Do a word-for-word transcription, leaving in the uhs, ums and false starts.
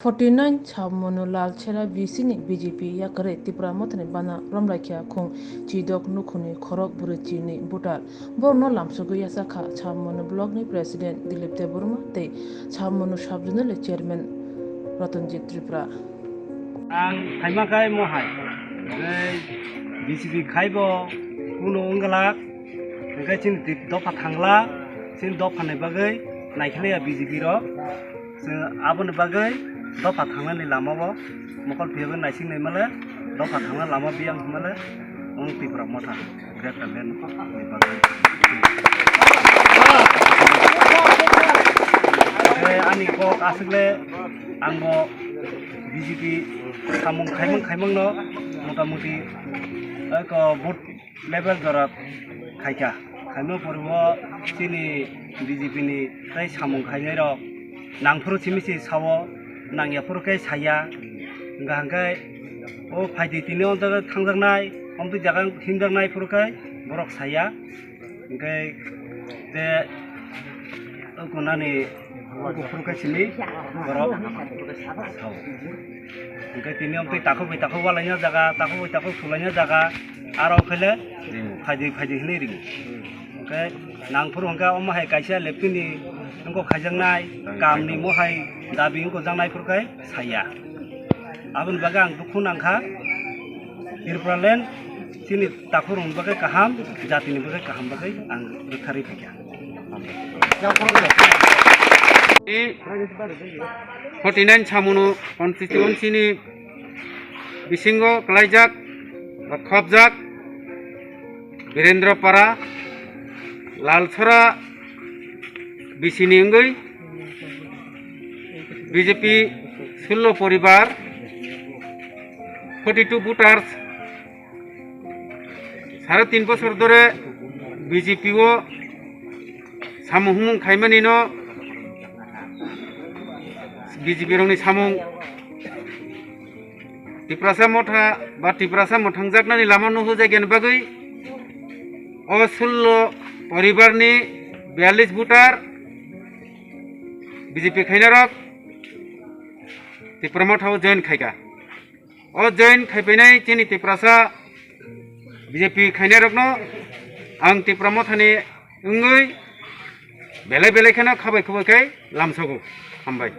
Forty nine Chamunu Lalchera V C ni B J P yakarwi Tipra Mothani bana romlaikha khung chidok nukhungni khorok bwrwi chini voter. Borokno lamsogwi yachakha Chamunu Block ni President Dilip Debbarma tei Chamunu Sub Zonal Chairman Ratanjit Tripura. Ang khaima khai mohai. Hwnkhe B J P khaibo kuno wngwlak. Hwnkhe chini dip-, dopha thangla. Chini dophani bagwi naikhiliya B J P rok. Chwng aboni bagwi dopha thangnani lamao mokol phiyogwi naising naimale, dopha thangna lama biyang hwnmale, wng Tipra Motha greater land ni bagwi. Hwnkhe ani kok aswkle angbo B J P samung khaimang khaimangno motamuti eko vote level jora khaikha. Khaima poribo chini B J P ni tei samung khainai rok nangphuru simi se sao, nangya phuru khe saya. Hwnkha hwnkhe o phaidi tini o jaga thangjaknai, omtwi jaga himjaknai phuru khe borok saya. Hwnkhe je o kunani buphuru khe simi borok sao. Hwnkhe tini omtwi takhuk bai takhuk walaina jaga, takhuk bai takhuk sulaina jaga, aro khaile phaidi phaidi hinwi ringo. Hwnkhe nangphuru hwnkhe omo hai kaisa leptini wngkok khaijaknai, kamni mohai dabi wngkok jaknai phuru khe saya. Aboni bagwi ang dukhu nangkha, Tripura land chini takhurokni bagwi kaham, jatini bagwi kaham bagwi ang rwkharwi phaikha. Forty nine Chamunu constituency ni bisingo kwlaijak ba khopjak Birendra Para, Lalsora B C ni wngwi B J P sullo poribar, forty two voters, sare tin bosor dhore B J P o samung humung khaimani no B J P rokni samung Tiprasa Motha ba Tiprasa Mothangjaknani lama nuhujagani bagwi o sullo poribarni biyallis voter B J P khainarok Tipra Mothao join khaikha. O join khaipainai chini Tiprasa B J P khainairokno ang Tipra Mothani wngwi belai belai kheno khabai khubai khai lamsogo. Hambai.